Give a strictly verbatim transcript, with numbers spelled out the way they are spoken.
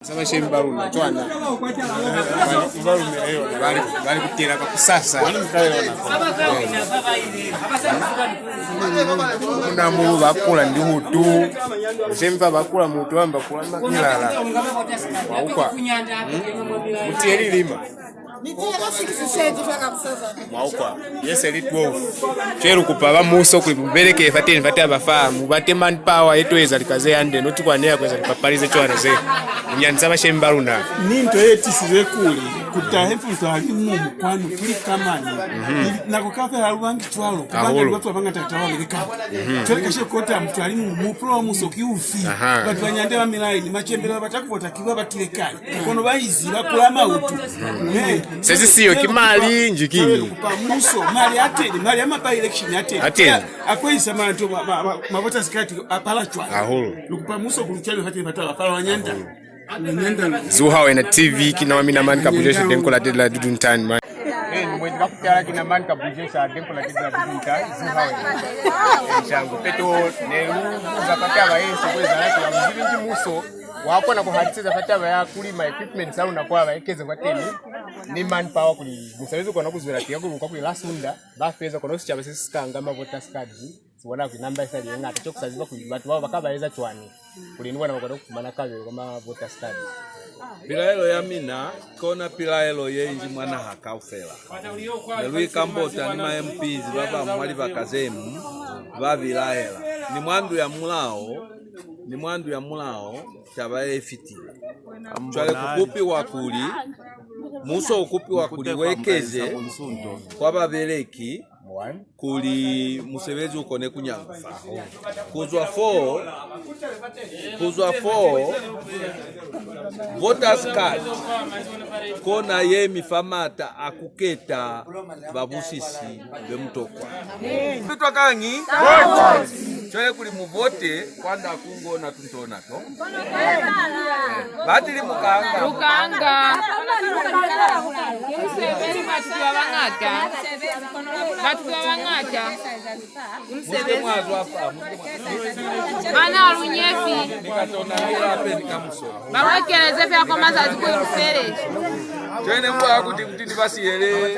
Za bashemi ba luna cwana. Ba lu-, ba lumele yona. Ba li, ba li kutela ka kusasa. Wani muka yona. Muna mu ba kula ndi hutu. Bashemi ba ba kula mutu, ba mba kula makilala. Wa ukwa. Hmm? Mutiyeli lima. Mwa ukwa, ye se li twelve. Cwale lu kupa ba muso kuli mu beleke fateni fa taba fa, mu bate manpower ye to eza lika ze hande, not kwa neya ku eza lipapali ze cwana ze. Mu nyandisa bashemi ba luna. Ni nto ye tisize kuli ku tahe fuso ha li mu kwanu ki likamani. Ili nako kaufela ha lu bangi cwalo, ku banga ni batu ba bañata bata ba beleka. Cwale kasheko kota mutu a li mu, mupulo wa muso ki ufi? Batu ba nyande ba milaini, macembele ba bata ku vota ki ba ba tile kale. Kono ba izi ba kula mautu. Eh, se si siyo ki mali, nji kiñi? Lu kupa muso, mali a teni, mali a ma by-election a teni. A teni. A kwelisa manto ma, ma, ma, ma voters card a pala cwana. Hahulu. Lu kupa muso ku lu cwale fa teni fa taba fa lwa nyanda. Lwa nyanda. Zuha Wena T V, ki na wa mina mani ka bujesha denko la tela duduntani mani. Eh, ni mwezi ka kutala ki na mani ka bujesha denko la tela duduntani. Zuha Wena. Shangu peto ne lu buza ka taba ye se ku ezahala kuli ha mu zibi nji muso wa kona ku hatiseza fa taba ya kuli ma equipments a luna kwa ba ekeze kwateni ni manpower kuli musebezi u kona ku zwelapili, kuli kwa kuli la Sunda ba feza kono sicaba se si ka nga ma voters cards si bona kuli namba i sa li ye ñata, cwale ku sa ziba kuli batu bao ba ka ba eza cwañi kuli ni bona ba kone ku fumana kabelo kwa ma voters cards. Pilaelo ya mina kona pilaelo ye inzi mwa naha kaufela. Ne lu ikambota ni ma M Ps ba bañwi mwa libaka ze ñwi ba bilaela. Ni mwa ndu ya mulao, ni mwa ndu ya mulao, taba ye fitile. Cwale ku kupiwa kuli, muso u kupiwa kuli u ekeze kwa babeleki kuli musebezi u kone ku nyangufa. Ku zwa fo, ku zwa fo, voters card kona ye mi fa maata a ku keta babusisi be mu tokwa. Lu itwa kañi? Cwale kuli mu vote kwand'a ku ngona tuntona to. Batili mu kanga. Lu kanga. Musebezi batu ba bañata. Batu ba bañata. Mu si ke mwa zwa fa, mu si ke mwa zwa fa. Bana lu nyefi. Ni ka tona ni lape ni kamuso. Ba lu ekeleze fela kwa mazazi kuli lu fele. Cwale ne mu bata kuti, kuti ni ba siyele.